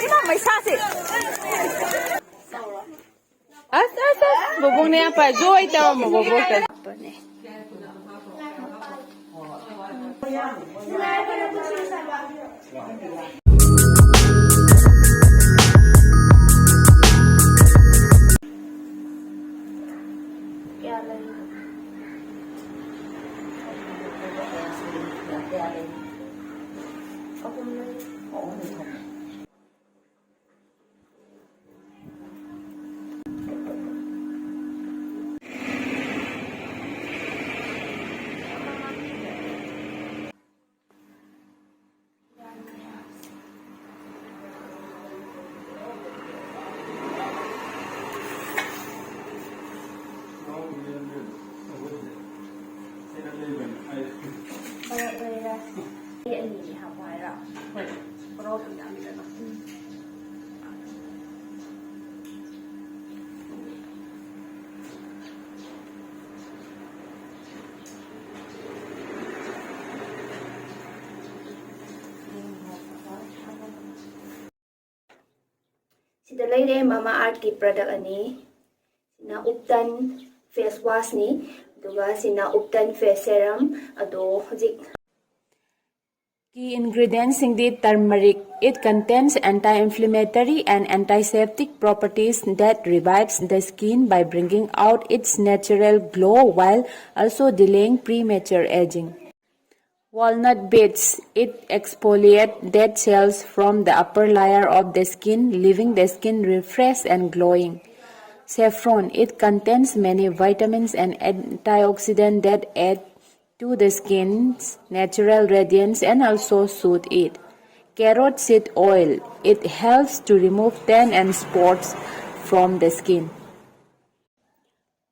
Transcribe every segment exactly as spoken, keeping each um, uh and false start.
ꯏꯃꯥ ꯃꯩꯁꯥꯁꯦ꯫ ꯑꯁ ꯑꯁ ꯑꯁ, ꯕꯣꯕꯣꯛꯅ ꯌꯥꯝ ꯐꯔꯦ꯫ ꯖꯣꯏ ꯇꯧꯔꯝꯃꯣ ꯕꯣꯕꯣꯛꯇ꯫ ꯁꯤꯗ ꯂꯩꯔꯦ ꯃꯃꯥ ꯑꯥꯔꯠꯀꯤ ꯄ꯭ꯔꯗꯛ ꯑꯅꯤ꯫ ꯁꯤꯅ ꯎꯞꯇꯟ ꯐꯦꯁ ꯋꯥꯁꯅꯤ, ꯑꯗꯨꯒ ꯁꯤꯅ ꯎꯞꯇꯟ ꯐꯦꯁ ꯁꯦꯔꯝ꯫ ꯑꯗꯣ ꯍꯧꯖꯤꯛ Key ingredients ꯁꯤꯡꯗꯤ turmeric. It contains anti-inflammatory and antiseptic properties that revives the skin by bringing out its natural glow while also delaying premature aging. Walnut bits. It exfoliates dead cells from the upper layer of the skin, leaving the skin refreshed and glowing. Saffron. It contains many vitamins and antioxidants that add to the skin's natural radiance and also soothe it. Carrot seed oil. It helps to remove tan and spots from the skin.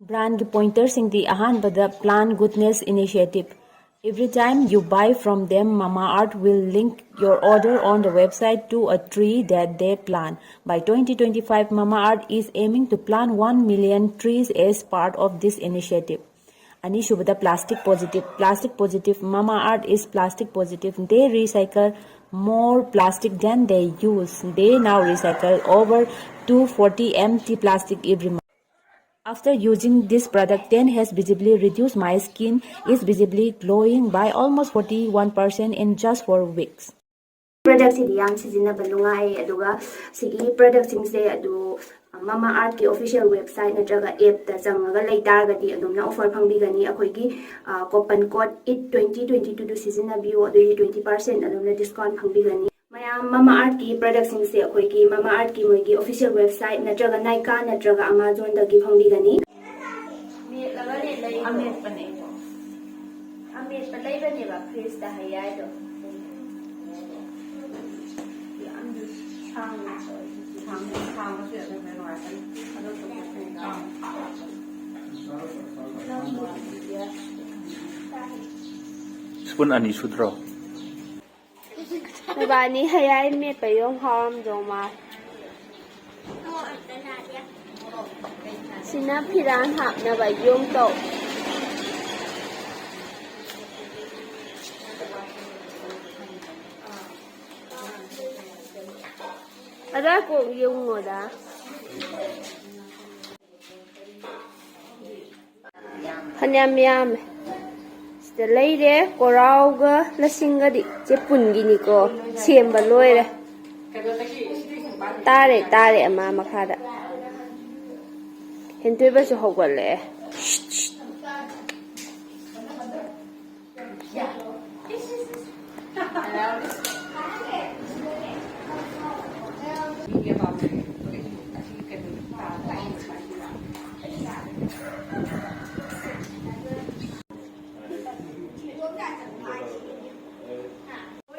Brand ꯒꯤ pointer ꯁꯤꯡꯗꯤ ꯑꯍꯥꯟꯕꯗ Plant Goodness Initiative. Every time you buy from them, Mamaearth will link your order on the website to a tree that they plant. By twenty twenty-five, Mamaearth is aiming to plant one million trees as part of this initiative. ꯑꯅꯤꯁꯨꯕꯗ plastic positive. Plastic positive, Mamaearth is plastic positive. They recycle more plastic than they use. They now recycle over two forty empty plastic every month. After using this product, tan has visibly reduced. My skin is visibly glowing by almost forty-one percent in just four weeks. Product ꯁꯤꯗꯤ ꯌꯥꯝ ꯁꯤꯖꯤꯟꯅꯕ ꯅꯨꯡꯉꯥꯏ꯫ ꯑꯗꯨꯒ ꯁꯤꯒꯤ product ꯁꯤꯡꯁꯦ ꯑꯗꯨ Mamaearth ꯀꯤ official website ꯅꯠꯇ꯭ꯔꯒ app ꯇ ꯆꯪꯉꯒ ꯂꯩ ꯇꯥꯔꯒꯗꯤ ꯑꯗꯨꯝꯅ offer ꯐꯪꯕꯤꯒꯅꯤ꯫ ꯑꯩꯈꯣꯏꯒꯤ coupon code it twenty twenty two ꯗꯨ ꯁꯤꯖꯤꯟꯅꯕꯤꯌꯨ, ꯑꯗꯨꯒꯤ twenty percent ꯑꯗꯨꯝꯅ discount ꯐꯪꯕꯤꯒꯅꯤ꯫ ꯃꯌꯥꯝ Mamaearth ꯀꯤ product ꯁꯤꯡꯁꯦ ꯑꯩꯈꯣꯏꯒꯤ Mamaearth ꯀꯤ ꯃꯣꯏꯒꯤ official website ꯅꯠꯇ꯭ꯔꯒ Nykaa ꯅꯠꯇ꯭ꯔꯒ Amazon ꯗꯒꯤ ꯐꯪꯕꯤꯒꯅꯤ꯫ ꯃꯦꯠꯂꯒꯅꯦ ꯂꯩꯕ꯫ ꯑꯃꯦꯠꯄꯅꯦ꯫ ꯑꯃꯦꯠꯄ ꯂꯩꯕꯅꯦꯕ fridge ꯇ ꯍꯩꯌꯥꯏꯗꯣ꯫ ꯌꯥꯝꯁꯨ ꯁꯥꯡꯅ ꯇꯧꯔꯦ꯫ ꯁꯥꯡ-, ꯁꯥꯡꯕꯁꯨ ꯌꯥꯝꯅ ꯅꯨꯡꯉꯥꯏꯕꯅꯤ꯫ ꯑꯗꯣ ꯆꯨꯝꯅ ꯁꯨꯝ ꯇꯥꯡ-, spoon ꯑꯅꯤ ꯁꯨꯗ꯭ꯔꯣ? ꯅꯕꯥꯅꯤ ꯍꯌꯥꯏ ꯃꯦꯠꯄ ꯌꯣꯡ ꯍꯥꯎꯔꯝꯗꯧ ꯃꯥꯜꯂꯦ꯫ ꯁꯤꯅ ꯐꯤꯔꯥꯟ ꯍꯥꯞꯅꯕ ꯌꯣꯡꯇꯧ꯫ ꯑꯗ ꯀꯣꯛ ꯌꯦꯡꯉꯣꯗ꯫ ꯐꯅꯌꯥꯝ ꯌꯥꯝꯃꯦ꯫ ꯁꯤꯗ ꯂꯩꯔꯦ ꯀꯣꯔꯥꯎꯒ ꯂꯁꯤꯡꯒꯗꯤ꯫ ꯆꯦ ꯄꯨꯟꯒꯤꯅꯤꯀꯣ꯫ ꯁꯦꯝꯕ ꯂꯣꯏꯔꯦ꯫ ꯇꯥꯔꯦ, ꯇꯥꯔꯦ ꯑꯃ ꯃꯈꯥꯗ꯫ ꯍꯦꯟꯊꯣꯏꯕꯁꯨ ꯍꯧꯒꯠꯂꯛꯑꯦ꯫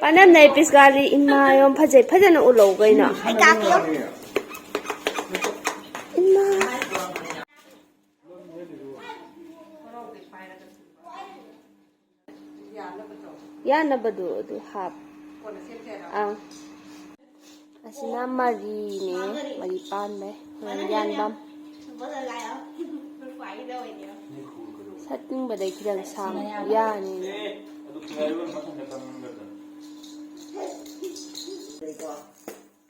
ꯄꯥꯅꯝ ꯅꯩ ꯄꯤꯁꯀꯥꯗꯤ ꯏꯃꯥ ꯌꯥꯝ ꯐꯖꯩ꯫ ꯐꯖꯅ ꯎꯠꯂꯧ ꯀꯩꯅꯣ꯫ ꯑꯩ ꯀꯥꯞꯀꯦ꯫ ꯏꯃꯥ꯫ ꯌꯥꯅꯕꯗꯣ ꯑꯗꯨ ꯍꯥꯞ꯫ ꯑꯥ꯫ ꯑꯁꯤꯅ ꯃꯔꯤꯅꯦ, ꯃꯔꯤ ꯄꯥꯟꯕꯩ꯫ ꯍꯣꯔꯦꯟ ꯌꯥꯟꯕꯝ꯫ ꯊꯠꯅꯤꯡꯕꯗꯩ ꯈꯤꯇꯪ ꯁꯥꯡ ꯌꯥꯅꯤꯅ꯫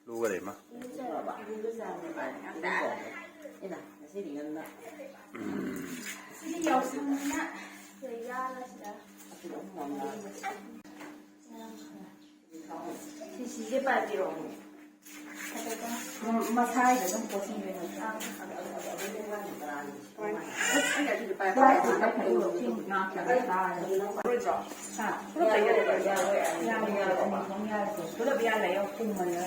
ꯂꯨꯒꯔꯦ ꯃꯥ꯫ ꯁꯤꯗꯤ ꯌꯥꯎꯁꯪꯅꯤꯅ ꯌꯥꯜꯂꯁꯤꯔ? ꯁꯤꯁꯦ ꯄꯥꯏꯕꯤꯔꯛꯑꯣ꯫ ꯃꯁꯥꯏꯗ ꯑꯗꯨꯝ ꯄꯣꯠꯁꯤꯟꯕꯤꯔꯣ꯫ ꯄꯨꯂꯞ ꯌꯥꯜꯂꯦ, ꯌꯥꯝ ꯀꯨꯝꯃꯜꯂꯦ꯫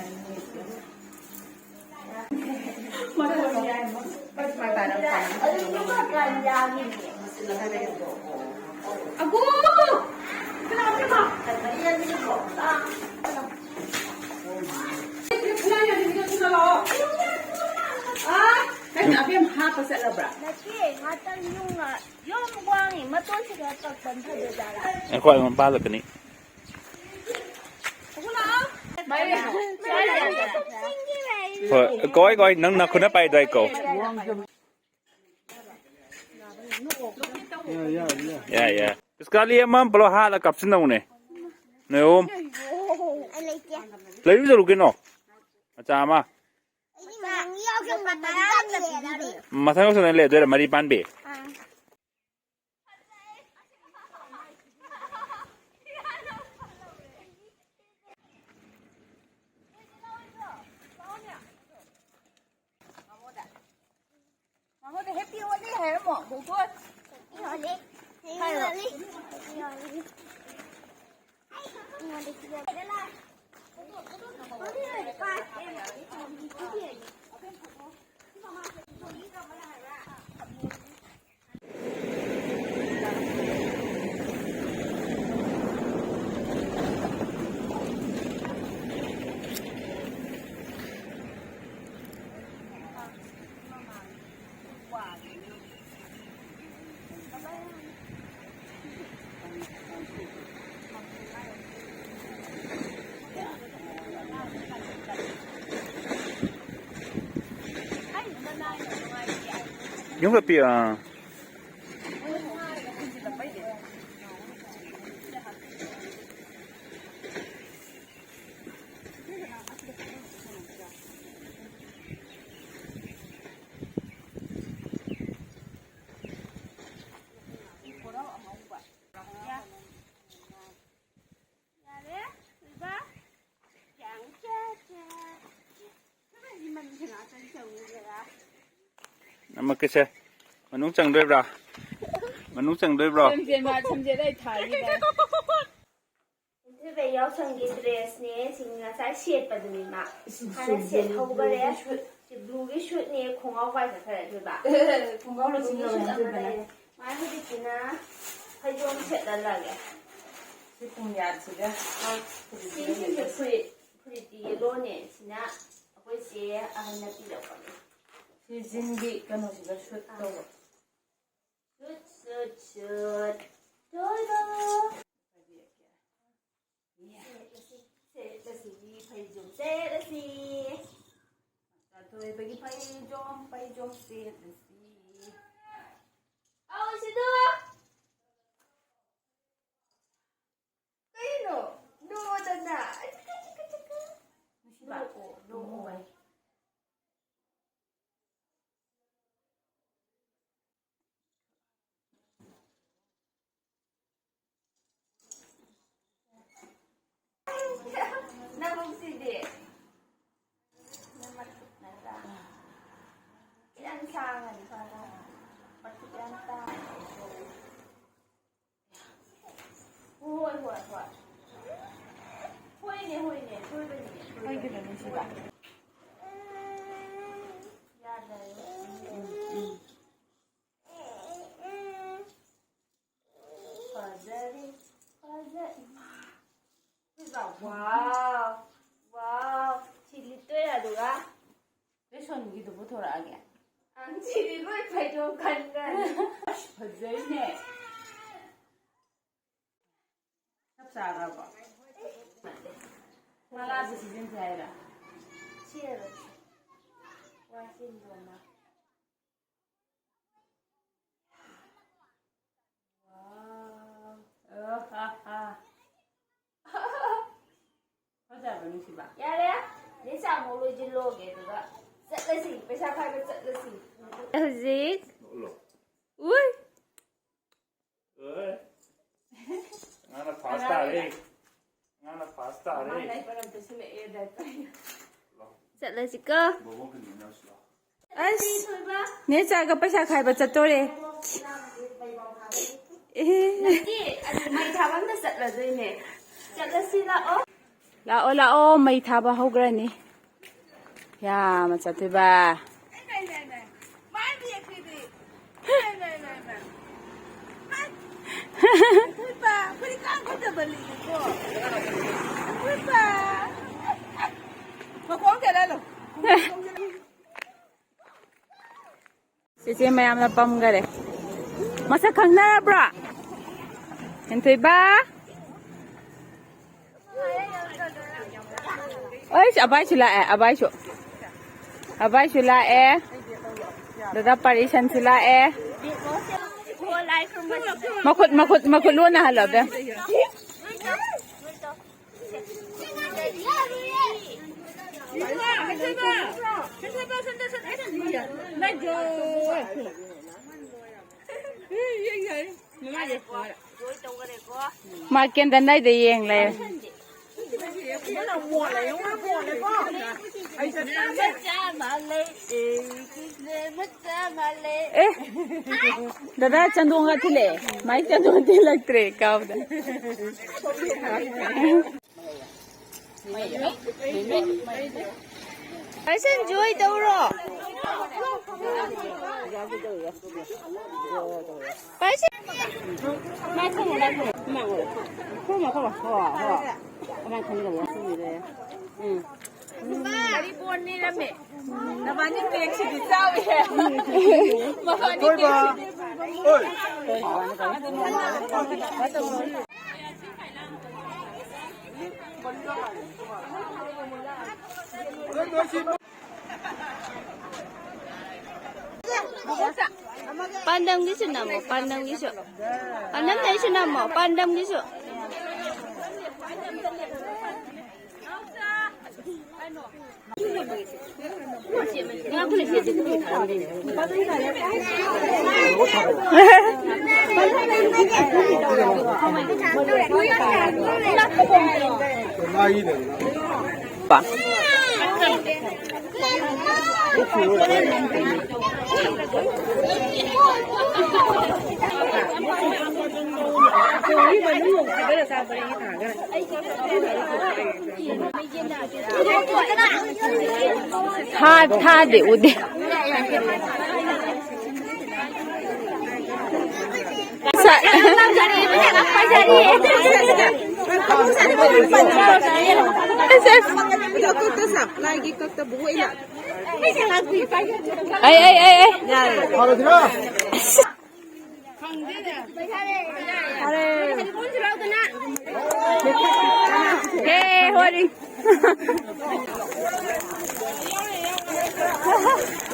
ꯅꯠꯇꯦ, ꯉꯥꯛꯇꯪ ꯌꯨꯝ ꯉ-, ꯌꯨꯝ ꯋꯥꯡꯉꯤ, ꯃꯇꯣꯟꯁꯤ ꯈꯔ ꯀꯛꯄꯅ ꯐꯗꯣꯏꯖꯥꯠꯂ? ꯑꯩꯈꯣꯏ ꯑꯃ ꯄꯥꯜꯂꯛꯀꯅꯤ꯫ ꯍꯣꯏ, ꯀꯧꯏ, ꯀꯧꯏ, ꯅꯪ ꯅꯈꯨꯠꯅ ꯄꯥꯏꯗ꯭ꯔꯥ ꯀꯧ꯫ ꯌꯥꯏ, ꯌꯥꯏ, ꯌꯥꯏ꯫ ꯌꯥꯏ, ꯌꯥꯏ꯫ ꯏꯁꯀꯥꯂꯤ ꯑꯃ ꯄꯨꯂꯞ ꯍꯥꯠꯂ ꯀꯥꯞꯁꯤꯟꯅꯧꯅꯦ꯫ ꯅꯣꯏ ꯑꯍꯨꯝ꯫ ꯑꯩ ꯂꯩꯇꯦ꯫ ꯂꯩꯔꯨ ꯆꯠꯂꯨ ꯀꯩꯅꯣ꯫ ꯃꯆꯥ ꯑꯃ꯫ ꯑꯩꯗꯤ ꯃꯊꯪ ꯌꯥꯎꯁꯪ ꯃꯇꯝꯗ ꯂꯩꯔꯔꯣꯏ꯫ ꯃꯊꯪ ꯌꯥꯎꯁꯪꯗ ꯂꯩꯗꯣꯏꯔꯥ, ꯃꯔꯤ ꯄꯥꯟꯕꯤ? ꯑꯥ꯫ ꯃꯉꯣꯟꯗ ꯍꯦꯞꯄꯤ ꯍꯣꯂꯤ ꯍꯥꯏꯔꯝꯃꯣ, ꯕꯣꯕꯣꯏ꯫ ꯍꯣꯂꯤ꯫ ꯍꯥꯏꯔꯣ꯫ ꯍꯣꯂꯤ꯫ ꯌꯨꯝꯈꯠꯄꯤ, ꯑꯥ꯫ ꯃꯀꯤꯁꯦ ꯃꯅꯨꯡ ꯆꯪꯗꯣꯏꯕ꯭ꯔꯥ? ꯃꯅꯨꯡ ꯆꯪꯗꯣꯏꯕ꯭ꯔꯣ? ꯁꯝꯖꯦꯠ ꯃꯥ, ꯁꯝꯖꯦꯠ ꯑꯩ ꯊꯥꯒꯦ ꯇꯧꯔꯦ꯫ ꯏꯟꯊꯣꯏꯕ ꯌꯥꯎꯁꯪꯒꯤ ꯗ꯭ꯔꯦꯁꯅꯦ, ꯁꯤ ꯉꯁꯥꯏ ꯁꯦꯠꯄꯗꯨꯅꯤ ꯃꯥ꯫ ꯍꯥꯟꯅ ꯁꯦꯠꯍꯧꯈꯔꯦ꯫ ꯁꯤ ꯕ꯭ꯂꯨꯒꯤ ꯁꯨꯠꯅꯦ, ꯈꯣꯡꯒ꯭ꯔꯥꯎ ꯄꯥꯏꯈꯠꯈ꯭ꯔꯦ ꯏꯟꯊꯣꯏꯕ꯫ ꯈꯣꯡꯒ꯭ꯔꯥꯎ ꯕ꯭ꯂꯨꯒꯤ ꯁꯨꯠ ꯑꯃ ꯂꯩꯔꯦ꯫ ꯃꯥ ꯍꯧꯖꯤꯛꯀꯤꯅ ꯐꯩꯖꯣꯝ ꯁꯦꯠꯍꯜꯂꯒꯦ꯫ ꯁꯤ ꯄꯨꯡꯌꯥꯠꯁꯤꯒ꯫ ꯑ, ꯁꯤꯁꯤꯁꯨ ꯐꯨꯔꯤꯠ, ꯐꯨꯔꯤꯠꯇꯤ ꯌꯦꯜꯂꯣꯅꯦ꯫ ꯁꯤꯅ ꯑꯩꯈꯣꯏ ꯆꯦ ꯑꯍꯟꯅ ꯄꯤꯔꯛꯄꯅꯦ꯫ ꯁꯤ ꯖꯤꯟꯒꯤ ꯀꯩꯅꯣꯁꯤꯒ ꯁꯨꯠ ꯇꯧꯕ꯫ ꯁꯨꯠ, ꯁꯨꯠ, ꯁꯨꯠ꯫ ꯊꯣꯏꯕ꯫ ꯁꯦꯠꯂꯁꯤ, ꯁꯦꯠꯂꯁꯤ, ꯐꯩꯖꯣꯝ ꯁꯦꯠꯂꯁꯤ꯫ ꯊꯣꯏꯕꯒꯤ ꯐꯩꯖꯣꯝ, ꯐꯩꯖꯣꯝ ꯁꯦꯠꯂꯁꯤ꯫ ꯑꯧ, ꯁꯤꯗꯣ꯫ ꯀꯩꯅꯣ? ꯅꯣꯛꯑꯣꯗꯅ꯫ ꯅꯨꯡꯁꯤꯕ꯫ ꯅꯣꯛꯑꯣ, ꯅꯣꯛꯑꯣ꯫ ꯅꯕꯨꯛꯁꯤꯗꯤ꯫ ꯅꯃꯈꯨꯠꯅ ꯇꯥ-, ꯈꯤꯇꯪ ꯁꯥꯡꯉꯗꯤ ꯐꯗꯧꯅꯤ꯫ ꯃꯈꯨꯠ ꯌꯥꯝ ꯇꯥꯡꯉꯦ꯫ ꯍꯣꯏ, ꯍꯣꯏ, ꯍꯣꯏ꯫ ꯍꯣꯏꯅꯦ, ꯍꯣꯏꯅꯦ, ꯁꯣꯏꯕꯅꯤꯅꯦ, ꯁꯣꯏꯕꯅꯤꯅꯦ꯫ ꯀꯩꯒꯤꯅꯣ ꯅꯨꯡꯁꯤꯕ? ꯌꯥꯗꯔꯦ꯫ ꯎꯝ, ꯎꯝ꯫ ꯐꯖꯔꯦ, ꯐꯖꯔꯦ꯫ ꯏꯃꯥ꯫ ꯏꯃꯥ, wow, wow꯫ ꯁꯤ ꯂꯤꯠꯇꯣꯏꯔꯥ ꯑꯗꯨꯒ? ꯔꯦꯁꯣꯟꯒꯤꯗꯨ ꯄꯨꯊꯣꯔꯛꯑꯒꯦ꯫ ꯑꯪ, ꯁꯤꯗꯤ ꯂꯣꯏ ꯐꯩꯖꯣꯝ ꯈꯟꯈ꯭ꯔꯅꯤ꯫ ꯑꯁ, ꯐꯖꯩꯅꯦ꯫ ꯆꯞ ꯆꯥꯈ꯭ꯔꯕꯣ? ꯃꯥꯂꯥꯁꯦ ꯁꯤꯖꯤꯟꯁꯦ ꯍꯥꯏꯔ? ꯁꯤꯔꯔꯣꯏ꯫ ꯋꯥꯏ ꯆꯤꯟꯗ꯭ꯔꯣ ꯃꯥ? Wow. ꯑ, ꯍꯥ, ꯍꯥ꯫ ꯐꯖꯕ꯭ꯔꯥ, ꯅꯨꯡꯁꯤꯕ? ꯌꯥꯔꯦ꯫ ꯅꯦ ꯆꯥꯃꯨꯛ ꯂꯣꯏꯁꯤꯜꯂꯣꯒꯦ, ꯑꯗꯨꯒ ꯆꯠꯂꯁꯤ, ꯄꯩꯁꯥ ꯈꯥꯏꯕ ꯆꯠꯂꯁꯤ꯫ ꯍꯧꯖꯤꯛ꯫ ꯎꯏ꯫ ꯑꯦ꯫ ꯑꯉꯥꯡꯅ first ꯇꯥꯔꯦ꯫ ꯑꯉꯥꯡꯅ first ꯇꯥꯔꯦ꯫ ꯃꯥ diaper ꯑꯝꯇ ꯁꯤꯜꯂꯛꯑꯦ, diaper꯫ ꯂꯥꯎ꯫ ꯆꯠꯂꯁꯤꯀꯣ꯫ ꯕꯣꯕꯣꯛ ꯀꯤꯟ ꯏꯟꯅꯔꯨꯁꯤ ꯂꯥꯎ꯫ ꯑꯁ, ꯅꯦ ꯆꯥꯒ ꯄꯩꯁꯥ ꯈꯥꯏꯕ ꯆꯠꯇꯣꯔꯦ꯫ ꯑꯦ꯫ ꯅꯠꯇꯦ, ꯑꯗꯨ ꯃꯩ ꯊꯥꯕ ꯑꯝꯗ ꯆꯠꯂꯗꯣꯏꯅꯦ꯫ ꯆꯠꯂꯁꯤ ꯂꯥꯛꯑꯣ꯫ ꯂꯥꯛꯑꯣ, ꯂꯥꯛꯑꯣ, ꯃꯩ ꯊꯥꯕ ꯍꯧꯈ꯭ꯔꯅꯤ꯫ ꯌꯥ, ꯃꯆꯥ ꯊꯣꯏꯕ꯫ ꯆꯦꯆꯦ ꯃꯌꯥꯝꯅ ꯄꯝꯈꯔꯦ꯫ ꯃꯁꯛ ꯈꯪꯅꯔꯕ꯭ꯔꯣ? ꯍꯦꯟꯊꯣꯏꯕ? ꯑꯩꯁ, ꯑꯕꯥꯏꯁꯨ ꯂꯥꯛꯑꯦ, ꯑꯕꯥꯏꯁꯨ꯫ ꯑꯕꯥꯏꯁꯨ ꯂꯥꯛꯑꯦ꯫ ꯗꯗꯥ ꯄꯥꯔꯤꯁꯟꯁꯨ ꯂꯥꯛꯑꯦ꯫ ꯃꯈꯨꯠ, ꯃꯈꯨꯠ, ꯃꯈꯨꯠ ꯂꯣꯟꯅ ꯍꯜꯂꯣ, ꯕꯦꯝ꯫ ꯃꯥ ꯀꯦꯟꯗꯜ ꯂꯥꯏꯗ ꯌꯦꯡ ꯂꯩꯔꯦ꯫ ꯑꯦ, ꯗꯗꯥ ꯆꯟꯗꯣꯟꯒ ꯊꯤꯜꯂꯛꯑꯦ꯫ ꯃꯥꯏ ꯆꯟꯗꯣꯟ ꯊꯤꯜꯂꯛꯇ꯭ꯔꯦ ꯀꯥꯎꯗ꯫ ꯄꯥꯏꯁꯟ, ꯖꯣꯏ ꯇꯧꯔꯣ꯫ ꯄꯥꯏꯁꯟ꯫ ꯃꯥꯏ ꯈꯨꯔꯨꯝꯃꯣ, ꯃꯥꯏ ꯈꯨꯔꯨꯝꯃꯣ꯫ ꯈꯨꯔꯨꯝꯃꯣ, ꯈꯨꯔꯨꯝꯃꯣ꯫ ꯍꯣ, ꯍꯣ꯫ ꯀꯃꯥꯏ ꯈꯟꯒꯅꯤ? ꯎꯝ꯫ ꯅꯕꯥꯅꯤ ꯕꯦꯒꯁꯤꯗꯤ ꯆꯥꯎꯏꯍꯦ꯫ ꯃꯕꯥꯅꯤ ꯕꯦꯒꯁꯤꯗꯤ꯫ ꯄꯥꯟꯗꯝꯒꯤꯁꯨ ꯅꯝꯃꯣ, ꯄꯥꯟꯗꯝꯒꯤꯁꯨ꯫ ꯄꯥꯟꯗꯝꯗꯩꯁꯨ ꯅꯝꯃꯣ, ꯄꯥꯟꯗꯝꯒꯤꯁꯨ꯫ ꯊꯥ-, ꯊꯥꯗꯦ, ꯎꯗꯦ꯫ ꯑꯁ, ꯑꯁ꯫ ꯑꯩ, ꯑꯩ, ꯑꯩ, ꯑꯩ꯫ ꯌꯦ, ꯍꯣꯔꯤ꯫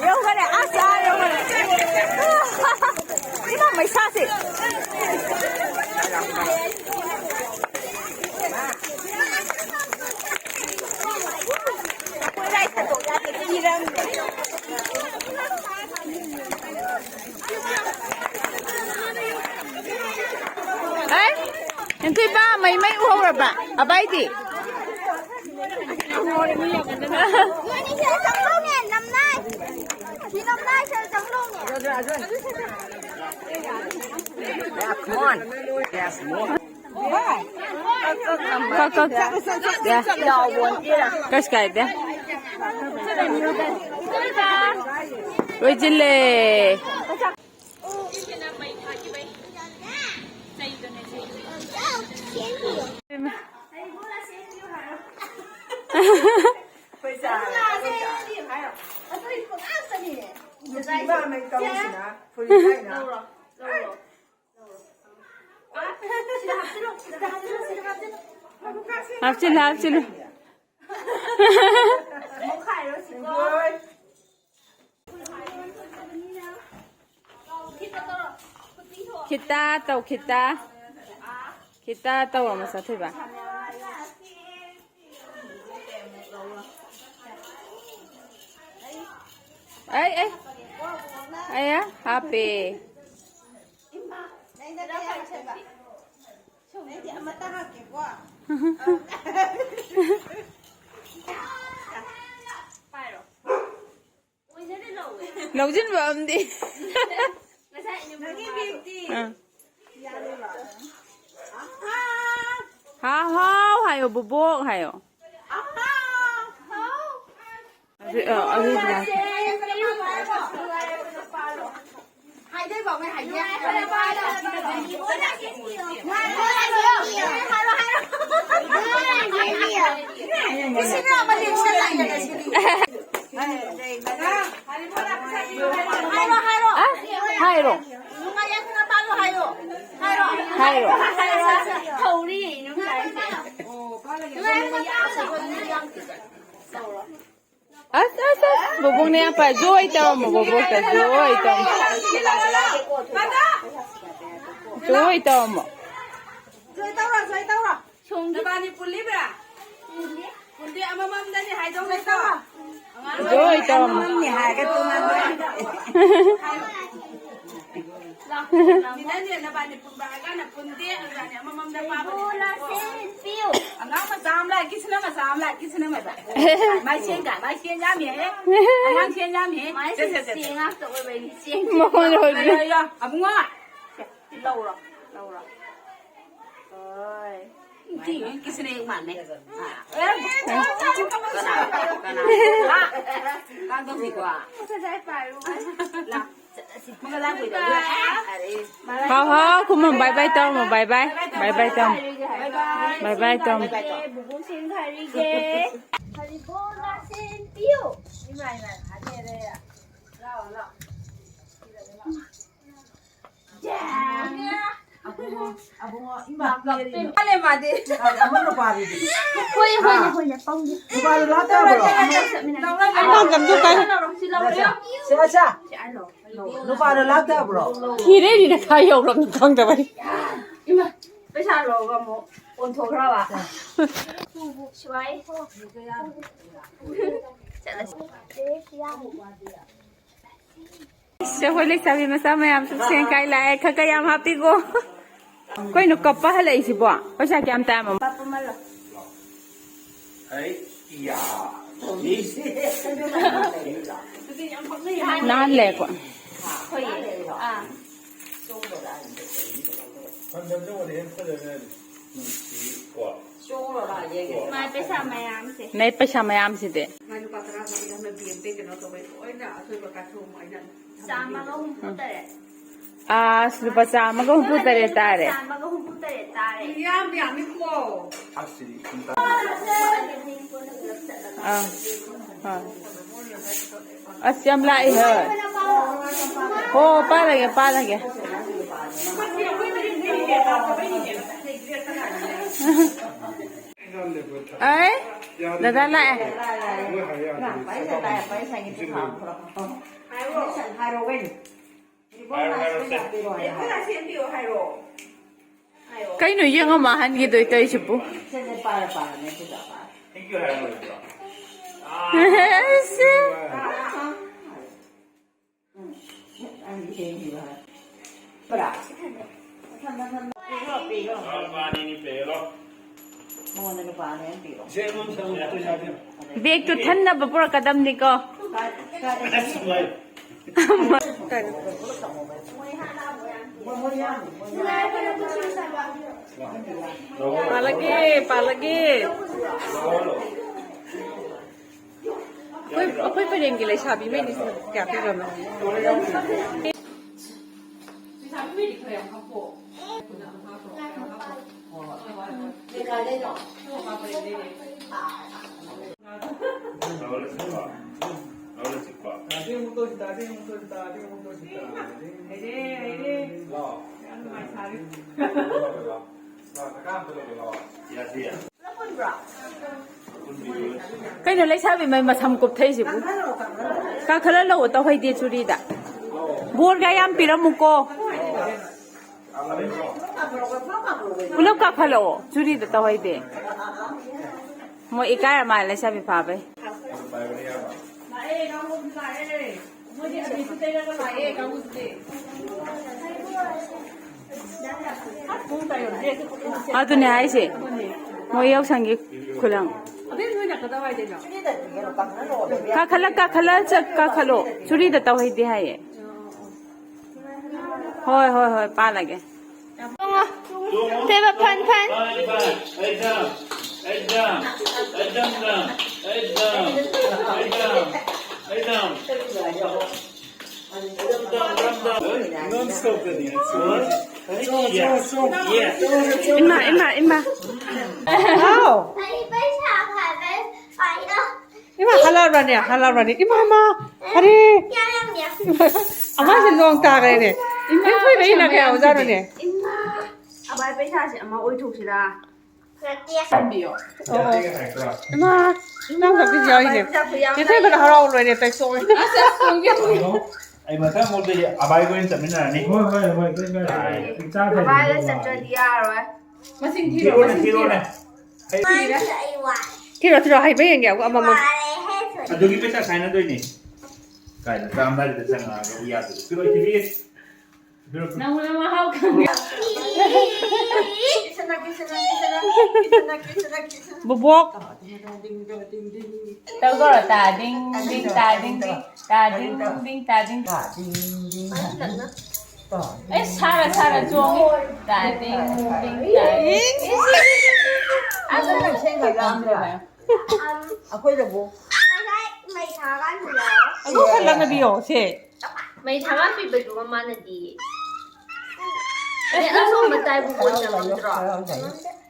ꯌꯧꯈꯔꯦ, ꯑꯁ, ꯑꯥ ꯌꯧꯈꯔꯦ꯫ ꯏꯃꯥ, ꯃꯩꯁꯥꯁꯦ꯫ ꯑꯦ, ꯍꯦꯟꯊꯣꯏꯕ, ꯃꯩ, ꯃꯩ ꯎꯍꯧꯔꯕ? ꯑꯕꯥꯏꯗꯤ? ꯀꯛ, ꯀꯛ꯫ ꯌꯥ꯫ ꯀꯩꯁꯨ ꯀꯥꯏꯗꯦ꯫ ꯂꯣꯏꯁꯤꯜꯂꯦ꯫ ꯍꯥꯞꯆꯤꯜꯂꯨ, ꯍꯥꯞꯆꯤꯜꯂꯨ꯫ ꯈꯤꯇ ꯇꯧ, ꯈꯤꯇ꯫ ꯈꯤꯇ ꯇꯧꯔꯝꯃꯣ, ꯆꯠꯊꯣꯏꯕ꯫ ꯑꯩ, ꯑꯩ꯫ ꯑꯌꯥ, ꯍꯥꯞꯄꯦ꯫ ꯅꯪꯗꯤ ꯑꯃꯇ ꯍꯥꯞꯀꯦꯀꯣ꯫ ꯄꯥꯏꯔꯣ꯫ ꯑꯣꯏꯖꯗꯦ ꯂꯧꯋꯦ꯫ ꯂꯧꯁꯤꯟꯕ ꯑꯃꯗꯤ꯫ ꯉꯁꯥꯏ ꯏꯅꯝꯃ ꯅꯪꯒꯤ ꯃꯥꯗꯣ꯫ ꯕꯦꯒꯇꯤ? ꯑꯥ꯫ ꯍꯥꯎ ꯍꯥꯎ ꯍꯥꯏꯌꯣ, ꯕꯣꯕꯣꯛ ꯍꯥꯏꯌꯣ꯫ ꯑꯗꯨ, ꯑ, ꯑꯗꯨ ꯒ꯭ꯂꯥꯁ꯫ ꯍꯥꯏꯔꯣ, ꯍꯥꯏꯔꯣ꯫ ꯑ, ꯍꯥꯏꯔꯣ꯫ ꯍꯥꯏꯔꯣ꯫ ꯑꯁ, ꯑꯁ, ꯑꯁ, ꯕꯣꯕꯣꯛꯅ ꯌꯥꯝ ꯐꯩ꯫ ꯖꯣꯏ ꯇꯧꯔꯝꯃꯣ, ꯕꯣꯕꯣꯛꯇ ꯖꯣꯏ ꯇꯧꯔꯝꯃꯣ꯫ ꯖꯣꯏ ꯇꯧꯔꯝꯃꯣ꯫ ꯖꯣꯏ ꯇꯧꯔꯣ, ꯖꯣꯏ ꯇꯧꯔꯣ꯫ ꯁꯣꯝꯒꯤ ꯅꯕꯥꯅꯤ ꯄꯨꯜꯂꯤꯕ꯭ꯔꯥ? ꯄꯨꯟꯗꯦ, ꯑꯃꯃꯝꯗꯅꯤ ꯍꯥꯏꯗꯧ ꯅꯠꯇ꯭ꯔꯣ? ꯖꯣꯏ ꯇꯧꯔꯝꯃꯣ꯫ ꯑꯃꯃꯝꯅꯤ ꯍꯥꯏꯔꯒ ꯇꯣꯉꯥꯟ ꯇꯣꯉꯥꯟ꯫ ꯂꯥꯛꯑꯣ, ꯂꯥꯛꯑꯣ꯫ ꯃꯤꯅꯅꯦ ꯅꯕꯥꯅꯤ ꯄꯨꯟꯕ ꯍꯥꯏꯔꯒꯅ ꯄꯨꯟꯗꯦ, ꯅꯕꯥꯅꯤ ꯑꯃꯃꯝꯗ ꯄꯥꯕꯅꯦ꯫ ꯏꯕꯣ, ꯂꯥꯁꯦꯟ ꯄꯤꯌꯨ꯫ ꯑꯉꯥꯡ ꯃꯆꯥ ꯑꯃ ꯂꯥꯛꯑꯦ, ꯀꯤꯁꯅ ꯃꯆꯥ ꯑꯃ ꯂꯥꯛꯑꯦ, ꯀꯤꯁꯅ ꯃꯆꯥ꯫ ꯃꯥꯏ ꯁꯦꯟ ꯀꯥ-, ꯃꯥꯏ ꯁꯦꯟ ꯌꯥꯝꯃꯦꯍꯦ꯫ ꯑꯉꯥꯡ ꯁꯦꯟ ꯌꯥꯝꯃꯦꯍꯦ꯫ ꯃꯥꯏ ꯁꯦ, ꯁꯦ, ꯁꯦ, ꯁꯦ꯫ ꯁꯦꯟ ꯉꯥꯛꯇ ꯑꯣꯏꯕꯩꯅꯤ, ꯁꯦꯟ꯫ ꯃꯉꯣꯟꯗ ꯑꯣꯏꯕꯅꯦ꯫ ꯌꯥ, ꯌꯥ, ꯑꯕꯨꯡꯉꯣ꯫ ꯁꯦ, ꯂꯧꯔꯣ, ꯂꯧꯔꯣ꯫ ꯍꯣꯏ꯫ ꯏꯟꯇꯤ, ꯀꯤꯁꯅ ꯍꯦꯛ ꯃꯥꯟꯅꯩ꯫ ꯑꯦ, ꯀꯅꯥ, ꯀꯅꯥ, ꯍꯥ? ꯀꯥꯡꯗꯧꯁꯤꯀꯣ꯫ ꯂꯥ꯫ ꯍꯥꯎ ꯍꯥꯎ, ꯀꯨꯝꯃꯝ, bye bye ꯇꯧꯔꯝꯃꯣ, bye bye, bye bye ꯇꯧꯔꯝꯃꯣ, bye bye ꯇꯧꯔꯝꯃꯣ꯫ ꯕꯨꯕꯨ ꯁꯦꯟ ꯈꯥꯏꯔꯤꯒꯦ꯫ ꯍꯔꯤꯕꯣꯜ ꯅꯥꯁꯦꯟ ꯄꯤꯌꯨ꯫ ꯃꯥꯂꯦ ꯃꯥꯗꯤ꯫ ꯑꯃ ꯅꯨꯄꯥꯗꯨꯗꯤ꯫ ꯍꯣꯏ, ꯍꯣꯏꯅꯦ, ꯍꯥ? ꯍꯣꯏꯅꯦ, ꯄꯪꯉꯦ꯫ ꯅꯨꯄꯥꯗꯨ ꯂꯥꯛꯇꯕ꯭ꯔꯣ? ꯆꯠꯃꯤꯟꯅꯁꯤ꯫ ꯁꯤ ꯂꯧꯔꯦ꯫ ꯁꯦ, ꯁꯦ꯫ ꯅꯨꯄꯥꯗꯣ ꯂꯥꯛꯇꯕ꯭ꯔꯣ? ꯊꯤꯔꯦꯅꯤꯅ ꯈꯥ ꯌꯧꯔꯝꯅꯤ ꯈꯪꯗꯕꯩ꯫ ꯏꯃꯥ, ꯄꯩꯁꯥ ꯂꯧꯔꯒ ꯑꯃꯨꯛ ꯑꯣꯟꯊꯣꯛꯈ꯭ꯔꯕ꯫ ꯁ꯭ꯋꯥꯏ꯫ ꯆꯠꯂꯁꯤ꯫ ꯁꯦ, ꯑꯩꯈꯣꯏ ꯂꯩꯁꯥꯕꯤ ꯃꯆꯥ ꯃꯌꯥꯝꯁꯨ ꯁꯦꯟ ꯈꯥꯏ ꯂꯥꯛꯑꯦ꯫ ꯈꯔ ꯈꯔ ꯌꯥꯝ ꯍꯥꯞꯄꯤꯀꯣ꯫ ꯀꯩꯅꯣ ꯀꯞꯄ ꯍꯜꯂꯛꯏꯁꯤꯕꯣ? ꯄꯩꯁꯥ ꯀꯌꯥꯝ ꯇꯥꯏ ꯑꯃꯃꯝ? ꯄꯥꯄꯨ ꯃꯜꯂꯣ꯫ ꯑꯩ ꯅꯥꯍꯟ ꯂꯩꯔꯛꯄ꯫ ꯍꯣꯏ꯫ ꯑꯥ꯫ ꯃꯥꯏ ꯄꯩꯁꯥ ꯃꯌꯥꯝꯁꯦ꯫ ꯅꯩ ꯄꯩꯁꯥ ꯃꯌꯥꯝꯁꯤꯗꯤ꯫ ꯃꯥꯏ ꯂꯨꯄꯥ ꯇꯔꯥ ꯆꯪꯉꯛꯏꯗ ꯃꯦꯕꯤ ꯑꯝꯇ ꯀꯩꯅꯣ ꯇꯧꯕꯩ ꯂꯣꯏꯅ ꯑꯁꯣꯏꯕ ꯀꯥꯏꯊꯣꯛꯑꯝꯃꯣ ꯑꯩꯅ꯫ ꯆꯥꯝꯃꯒ ꯍꯨꯝꯐꯨ ꯇꯔꯦꯠ꯫ ꯑꯁ, ꯂꯨꯄꯥ ꯆꯥꯝꯃꯒ ꯍꯨꯝꯐꯨ ꯇꯔꯦꯠ ꯇꯥꯔꯦ꯫ ꯆꯥꯝꯃꯒ ꯍꯨꯝꯐꯨ ꯇꯔꯦꯠ ꯇꯥꯔꯦ꯫ ꯌꯥꯝ ꯌꯥꯝꯃꯤꯀꯣ꯫ ꯑꯥ, ꯍꯣꯏ꯫ ꯑꯁ, ꯌꯥꯝ ꯂꯥꯛꯏ, ꯍꯣꯏ꯫ ꯍꯣ, ꯄꯥꯜꯂꯒꯦ, ꯄꯥꯜꯂꯒꯦ꯫ ꯑꯩ, ꯗꯗꯥ ꯂꯥꯛꯑꯦ꯫ ꯍꯥꯏꯔꯣ, ꯍꯥꯏꯔꯣ, ꯁꯦ꯫ ꯀꯩꯅꯣ, ꯌꯦꯡꯉꯝꯃ ꯍꯟꯈꯤꯗꯣꯏ ꯇꯧꯔꯤꯁꯤꯕꯨ? ꯁꯦ꯫ ꯕꯦꯒꯇꯨ ꯊꯟꯅꯕ ꯄꯨꯔꯛꯀꯗꯕꯅꯤꯀꯣ꯫ ꯄꯥꯜꯂꯒꯦ, ꯄꯥꯜꯂꯒꯦ꯫ ꯑꯩꯈꯣꯏ, ꯑꯩꯈꯣꯏ ꯄꯔꯦꯡꯒꯤ ꯂꯩꯁꯥꯕꯤꯉꯩꯗꯤ ꯀꯌꯥ ꯄꯤꯕꯅꯣ? ꯀꯩꯅꯣ ꯂꯩꯁꯥꯕꯤ ꯃꯩ ꯃꯁꯝ ꯀꯨꯞꯊꯩꯁꯤꯕꯨ? ꯀꯥꯈꯠꯂ ꯂꯧꯑꯣ ꯇꯧꯍꯩꯗꯦ ꯆꯨꯔꯤꯗ꯫ ꯕꯣꯔꯒ ꯌꯥꯝ ꯄꯤꯔꯝꯃꯨꯀꯣ꯫ ꯄꯨꯂꯞ ꯀꯥꯈꯠꯂꯛꯑꯣ, ꯆꯨꯔꯤꯗ ꯇꯧꯍꯩꯗꯦ꯫ ꯃꯣꯏ ꯏꯀꯥꯏꯔ ꯃꯥꯜꯂꯦ ꯂꯩꯁꯥꯕꯤ ꯐꯥꯕꯩ꯫ ꯑꯗꯨꯅꯦ ꯍꯥꯏꯁꯦ, ꯃꯣꯏ ꯌꯥꯎꯁꯪꯒꯤ ꯈꯨꯂꯪ꯫ ꯀꯥꯈꯠꯂ ꯀꯥꯈꯠꯂ ꯆꯠ ꯀꯥꯈꯠꯂꯣ꯫ ꯆꯨꯔꯤꯗ ꯇꯧꯍꯩꯗꯦ ꯍꯥꯏꯌꯦ꯫ ꯍꯣꯏ ꯍꯣꯏ ꯍꯣꯏ, ꯄꯥꯜꯂꯒꯦ꯫ ꯇꯦꯕ ꯐꯟ ꯐꯟ꯫ ꯏꯃꯥ ꯏꯃꯥ ꯏꯃꯥ꯫ ꯍꯥꯎ꯫ ꯑꯩ ꯄꯩꯁꯥ ꯐꯪꯉꯦ꯫ ꯏꯃꯥ ꯍꯜꯂꯛꯑꯕ꯭ꯔꯅꯦ? ꯍꯜꯂꯛꯑꯕ꯭ꯔꯅꯦ? ꯏꯃꯥ ꯏꯃꯥ꯫ ꯑꯔꯦ꯫ ꯑꯃꯁꯦ ꯅꯣꯡ ꯇꯥꯈ꯭ꯔꯦꯅꯦ꯫ ꯏꯃꯥ ꯏꯃꯥ ꯀꯌꯥ ꯑꯣꯏꯖꯥꯠꯅꯣꯅꯦ? ꯏꯃꯥ꯫ ꯑꯕꯥꯏ ꯄꯩꯁꯥꯁꯦ ꯑꯃ ꯑꯣꯏꯊꯣꯛꯁꯤꯔꯥ? ꯅꯠꯇꯦ꯫ ꯊꯝꯕꯤꯌꯣ꯫ ꯑꯣ, ꯑꯣ꯫ ꯏꯃꯥ ꯏꯃꯥ ꯈꯛꯀꯤꯁꯨ ꯌꯥꯎꯔꯤꯅꯦ꯫ ꯄꯩꯁꯥ ꯈꯨꯌꯥꯝ ꯌꯦꯡꯊꯣꯏꯕꯅ ꯂꯩꯌꯦ꯫ ꯍꯔꯥꯎ ꯂꯣꯏꯔꯦ ꯇꯩ ꯆꯣꯡꯉꯦ꯫ ꯑꯁ ꯑꯁ ꯆꯣꯡꯒꯦ ꯆꯣꯡꯒꯦ꯫ ꯑꯩ ꯃꯊꯪ ꯃꯨꯛꯇꯗꯤ ꯑꯕꯥꯏꯒ ꯑꯣꯏꯅ ꯆꯠꯃꯤꯟꯅꯔꯅꯤ꯫ ꯍꯣꯏ ꯍꯣꯏ ꯍꯣꯏ ꯀꯩꯁꯨ ꯀꯥꯏꯗꯦ꯫ ꯏꯆꯥ ꯊꯦꯡꯅ ꯑꯕꯥꯏꯒ ꯆꯠꯇ꯭ꯔꯗꯤ ꯌꯥꯔꯣꯏ꯫ ꯃꯁꯤꯡ ꯊꯤꯔꯣ ꯊꯤꯔꯣꯅꯦ ꯃꯁꯤꯡ ꯊꯤꯔꯣ꯫ ꯊꯤꯔꯣꯅꯦ꯫ ꯃꯥꯁꯦ ꯑꯩ ꯋꯥꯏ꯫ ꯊꯤꯔꯣ ꯊꯤꯔꯣ ꯍꯩꯕ ꯌꯦꯡꯒꯦ ꯑꯃꯃꯝ꯫ ꯋꯥꯔꯦ ꯍꯦ ꯁꯣꯔꯤ꯫ ꯑꯗꯨꯒꯤ ꯄꯩꯁꯥ ꯈꯥꯏꯅꯗꯣꯏꯅꯦ꯫ ꯀꯥꯏꯗ ꯆꯥꯝꯗꯥꯏꯗ ꯆꯪꯉꯛꯑꯒ ꯌꯥꯗꯣꯏ ꯄꯤꯔꯣ ꯏꯊꯤꯕꯤ꯫ ꯅꯪꯅ ꯃꯍꯥꯎ ꯈꯪꯉꯦ꯫ ꯕꯣꯕꯣꯛ꯫ ꯇꯧꯗꯣꯔꯣ? ꯇꯥ ꯗꯤꯡ ꯗꯤꯡ ꯇꯥ ꯗꯤꯡ ꯗꯤꯡ ꯇꯥ ꯗꯤꯡ ꯗꯤꯡ ꯇꯥ ꯗꯤꯡ꯫ ꯑꯦ ꯁꯥꯔ ꯁꯥꯔ ꯆꯣꯡꯉꯤ꯫ ꯇꯥ ꯗꯤꯡ ꯗꯤꯡ ꯇꯥ ꯗꯤꯡ꯫ ꯑꯁ ꯅꯪ ꯁꯦꯡꯅ ꯂꯥꯛꯑꯝꯕ꯭ꯔꯥ? ꯑꯩꯈꯣꯏꯗꯕꯨ꯫ ꯉꯁꯥꯏ ꯃꯩ ꯊꯥꯀꯥꯟꯗꯨꯗ꯫ ꯑꯗꯨ ꯈꯜꯂꯒꯗꯤꯌꯣ ꯁꯦ꯫ ꯃꯩ ꯊꯥꯕ ꯄꯤꯕꯗꯨꯒ ꯃꯥꯟꯅꯗꯤꯌꯦ꯫ ꯑꯗꯩ ꯑꯁꯣꯝ ꯃꯇꯥꯏꯕꯨ ꯀꯣꯏ ꯆꯪꯉꯝꯗ꯭ꯔꯣ?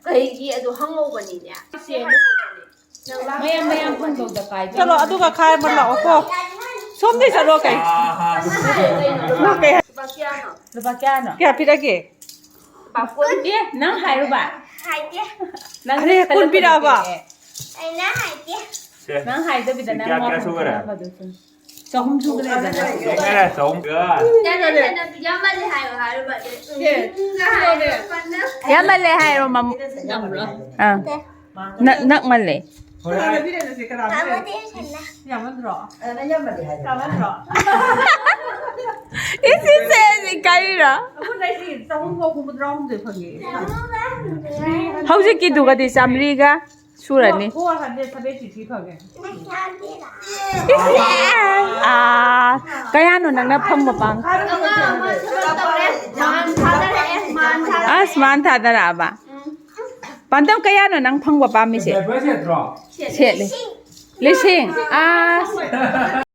ꯀꯩꯒꯤ ꯑꯗꯨ ꯍꯪꯍꯧꯕꯅꯤꯅꯦ꯫ ꯃꯌꯥꯝ ꯃꯌꯥꯝ ꯐꯣꯡꯗꯣꯛꯇ ꯀꯥꯏꯗꯦ꯫ ꯆꯠꯂꯣ ꯑꯗꯨꯒ ꯈꯥꯏꯔ ꯑꯃ ꯂꯥꯛꯑꯣ ꯀꯣ꯫ ꯁꯣꯝꯗꯩ ꯆꯠꯂꯣ ꯀꯩ꯫ ꯅꯪ ꯀꯩ ꯍꯥꯏ-, ꯂꯨꯄꯥ ꯀꯌꯥꯅꯣ? ꯂꯨꯄꯥ ꯀꯌꯥꯅꯣ? ꯀꯌꯥ ꯄꯤꯔꯒꯦ? ꯂꯨꯄꯥ ꯀꯨꯟ꯫ ꯑꯦ, ꯅꯪ ꯍꯥꯏꯔꯨꯕ? ꯍꯥꯏꯗꯦ꯫ ꯅꯪ ꯑꯔꯦ, ꯀꯨꯟ ꯄꯤꯔꯛꯑꯕ? ꯄꯤꯔꯛꯑꯦ꯫ ꯑꯩꯅ ꯍꯥꯏꯗꯦ꯫ ꯁꯦ꯫ ꯅꯪ ꯍꯥꯏꯗꯕꯤꯗ ꯁꯤ ꯅꯪ ꯀꯌꯥ, ꯀꯌꯥ ꯋꯥꯐꯝ ꯁꯨꯈꯔꯦ? ꯈꯟꯅꯕꯗꯣ ꯁꯨꯝ꯫ ꯆꯍꯨꯝ ꯁꯨꯈ꯭ꯔꯦꯗꯅ꯫ ꯁꯦ, ꯁꯦ, ꯆꯍꯨꯝ꯫ ꯌꯥꯝꯃꯜꯂꯦ ꯍꯥꯏꯌꯣ ꯍꯥꯏꯔꯨꯕ ꯑꯗꯨ꯫ ꯎꯝ, ꯁꯦ, ꯎꯝ, ꯎꯝ, ꯁꯤꯗꯅꯦ꯫ ꯍꯥꯏꯔꯨꯕ꯫ ꯌꯥꯝꯃꯜꯂꯦ ꯍꯥꯏꯔꯣ, ꯃꯝ-, ꯌꯥꯝꯕ꯭ꯔꯣ? ꯑꯥ꯫ ꯅꯛ-, ꯅꯛꯃꯜꯂꯦ꯫ ꯍꯣꯏ, ꯍꯣꯏ꯫ ꯌꯥꯝꯃꯟꯗ꯭ꯔꯣ? ꯌꯥꯝꯃꯟꯗ꯭ꯔꯣ? ꯏꯁ, ꯏꯁ, ꯏꯁ, ꯏꯀꯥꯏꯔꯤꯔꯣ? ꯑꯩꯈꯣꯏ ꯂꯩꯁꯤ ꯆꯍꯨꯝꯒ ꯍꯨꯝꯐꯨꯇꯔꯥꯍꯨꯝꯗꯣꯏ ꯐꯪꯉꯦ꯫ ꯍꯧꯖꯤꯛꯀꯤꯗꯨꯒꯗꯤ ꯆꯥꯝꯃꯔꯤꯒ? ꯁꯨꯔꯅꯤ꯫ ꯑꯥ, ꯀꯌꯥꯅꯣ ꯅꯪꯅ ꯐꯪꯕ ꯄꯥꯝ? ꯑꯁ, ꯃꯥꯅ ꯊꯥꯗꯔꯛꯑꯕ? ꯄꯥꯟꯇꯝ, ꯀꯌꯥꯅꯣ ꯅꯪ ꯐꯪꯕ ꯄꯥꯝꯃꯤꯁꯦ? ꯁꯦꯠꯂꯤ꯫ ꯂꯤꯁꯤꯡ꯫ ꯑꯁ꯫